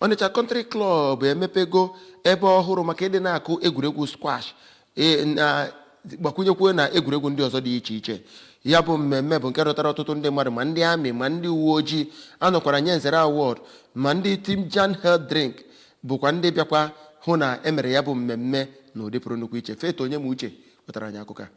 Onitsha Country Club emepego ebe ọhụrụ maka ịdị na-akụ egwuregwu squash na gbakwunyekwuo na egwuregwu ndị ọzọ dị iche iche. Ya bụ mmemme bụ nke dọtara ọtụtụ ndị mmadụ, ma ndị amị ma ndị uwe ojii. Anọkwara nye nzere award, ma ndị Team Jan Health Drink bụkwa ndị bịakwa hụ na emere ya bụ mmemme n'ụdị pụrụ nnukwu iche. Faith Onyemuche wetara anyị akụkọ a.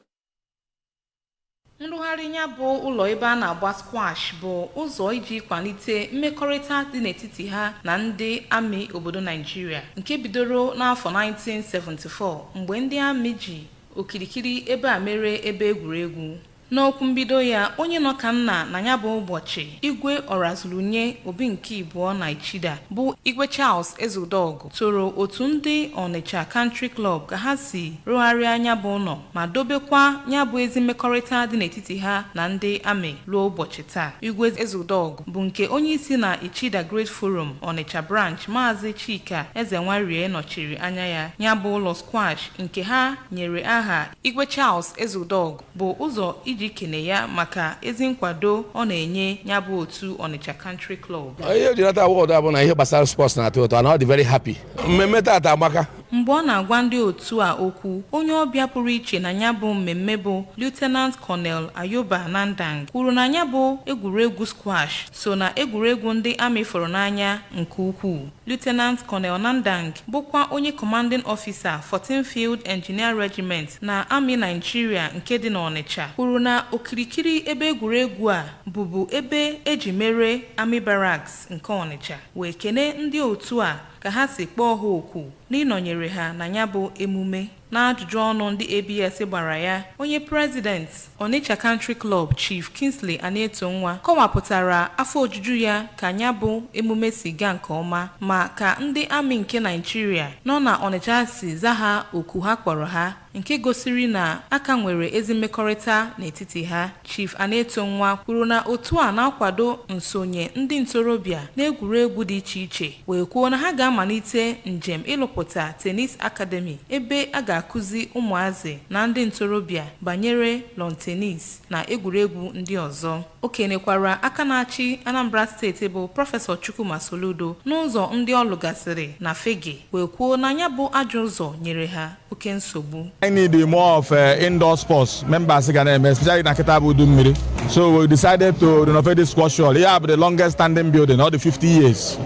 Nrụgharị ya bụ ụlọ ebe a na-agba squash bụ ụzọ iji kwalite mmekọrịta dị n'etiti ha na ndị amị obodo Naijiria, nke bidoro n'afọ 1974 mgbe ndị amị ji okirikiri ebe a mere ebe egwuregwu. N'okwu mbido ya, onye nọ ka nna na ya bụ ụbọchị, Igwe Ọrazulunye Obi nke Ịbụọ na Ichida, bụ Igwe Charles Ezudogwu, toro otu ndị Onitsha Country Club ka ha si rụgharịa ya bụ ụlọ ma dobekwa ya bụ ezi mmekọrịta dị n'etiti ha na ndị amị ruo ụbọchị taa. Igwe Ezudogwu bụ nke onyeisi na Ichida Great Forum Onitsha Branch, Maazị Chika Ezenwarie, nọchiri anya ya. Ya bụ ụlọ squash nke ha nyere aha Igwe Charles Ezudogwu bụ ụzọ iji kene ya maka ezi nkwado ọ na-enye ya bụ otu Onitsha Country Club. Ihe eji nata award a bụ na ihe gbasara sports na-atọ ụtọ na ọ dị very happy. Mmemme tata amaka. Mgbe ọ na-agwa ndị otu a okwu, onye ọbịa pụrụ iche na ya bụ mmemme bụ Lieutenant Colonel Ayuba Nandang kwuru na ya bụ egwuregwu squash so na egwuregwu ndị amị fụrụ n'anya nke ukwuu. Lieutenant Colonel Nandang bụkwa onye Commanding Officer 14 Field Engineer Regiment na Amị Nigeria nke dị n'Ọnịcha kwuru na okirikiri ebe egwuregwu a bụbu ebe eji mere Army Barracks nke Ọnịcha, wee kene ndị otu a ka ha si kpọọ ha oku n'ịnọnyere ha na ya bụ emume. N'ajụjụ ọnụ ndị ABS gbara ya, onye President Onitsha Country Club, Chief Kingsley Anietonwa, kọwapụtara afọ ojuju ya ka ya bụ emume si gaa nke ọma, ma ka ndị amị nke Naịjirịa nọ na Onitsha si za ha oku ha kpọrọ ha, nke gosiri na aka nwere ezi mmekọrịta n'etiti ha. Chief Anietonwa kwuru na otu a na-akwado nsonye ndị ntorobịa n'egwuregwu dị iche iche, wee kwuo na ha ga-amalite njem ịlụpụta Tennis Academy ebe a ga-akụzi ụmụazị na ndị ntorobịa banyere lawn tennis na egwuregwu ndị ọzọ. O kenekwara aka na-achị Anambra Steeti bụ Prọfesọ Chukwuma Soludo n'ụzọ ndị ọ lụgasịrị na Fege, wee kwuo na ya bụ ajọ ụzọ nyere ha oke nsogbu. I need more of indoor sports members ga na-eme, especially na kịta bụ udu mmiri. So we decided to renovate this squash hall. Yeah, bụ the longest standing building, all the 50 years.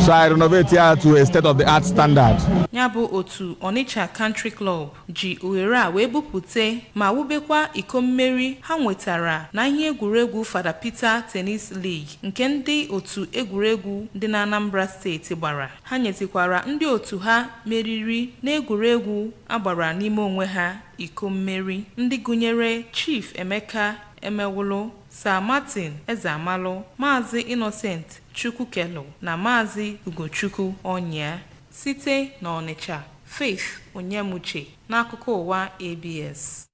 So I renovate here to a state of the art standard. Ya bụ otu Onitsha Country Club ji ohere a wee bupute ma wubekwa iko mmeri ha nwetara na ihe egwuregwu Father Peter Tennis League nke ndị otu egwuregwu dị na Anambra Steeti gbara. Ha nyezikwara ndị otu ha meriri n'egwuregwu agbara n'ime onwe ha iko mmeri, ndị gụnyere Chief Emeka Emewulu, Sir Martin Ezeamalụ, Maazị Innocent Chukwukelu na Maazị Ugochukwu Ọnyia. Site n'Ọnịcha, Faith Onyemuche n'akụkọ ụwa ABS.